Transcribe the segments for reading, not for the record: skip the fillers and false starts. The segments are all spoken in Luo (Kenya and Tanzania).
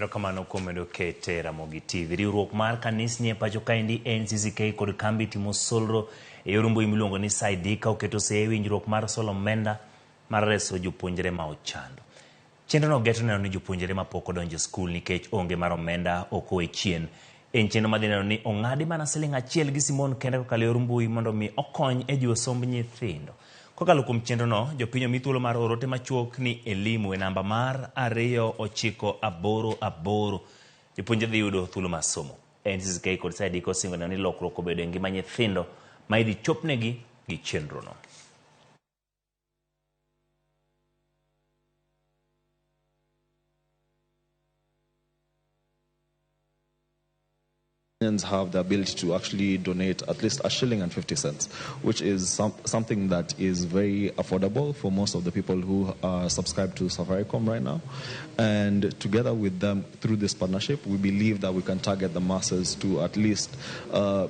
Erokamano kuom medo kete Ramogi TV. Riwruok mar kanisni e pacho kaendi NCCK kod kambi timo solro e yor mbui miluongo ni Saidika oketo seyi e winjruok mar solo omenda mar reso jopuonjre ma ochando. Chenrono geto neno ni jopuonjre ma pok odonjo e skul nikech onge mar omenda ok owe chien. En chenro madhi neno ni ong'adi mana siling' achiel gi simon kende kokalo e yor mbui mondo mi okony e jiwo somb nyithindo. Kokalo kuom chenrono, jopiny omi thuolo mar oro ote machuok ni Elimu e namba mar 2988. Jopuonjre dhi yudo thuolo mar somo. NCCK kod Saidika osingo neno ni lokruok obedo e ngima nyithindo ma idhi chopnegi gi chenrono. Kenyans have the ability to actually donate at least a shilling and 50 cents, which is something that is very affordable for most of the people who are subscribed to Safaricom right now. And together with them, through this partnership, we believe that we can target the masses to at least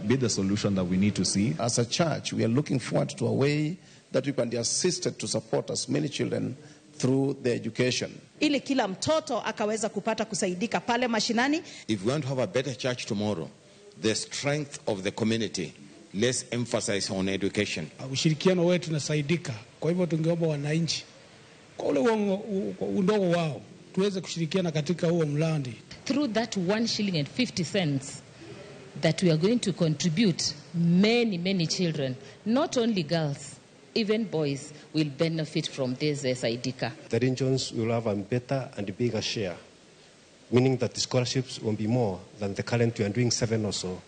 be the solution that we need to see. As a church, we are looking forward to a way that we can be assisted to support as many children through their education. Ili kila mtoto akaweza kupata kusaidika pale mashinani. If we want to have a better church tomorrow, the strength of the community, let's emphasize on education. Ushirikiano wetu nasaidika. Kwa hivyo tungeomba wananchi kwa ule undogo wao tuweze kushirikiana katika huo mradi. Through that 1 shilling and 50 cents that we are going to contribute, many, many children, not only girls, even boys will benefit from this Saidika. The regions will have a better and bigger share, meaning that the scholarships will be more than the current we are doing 7 or so.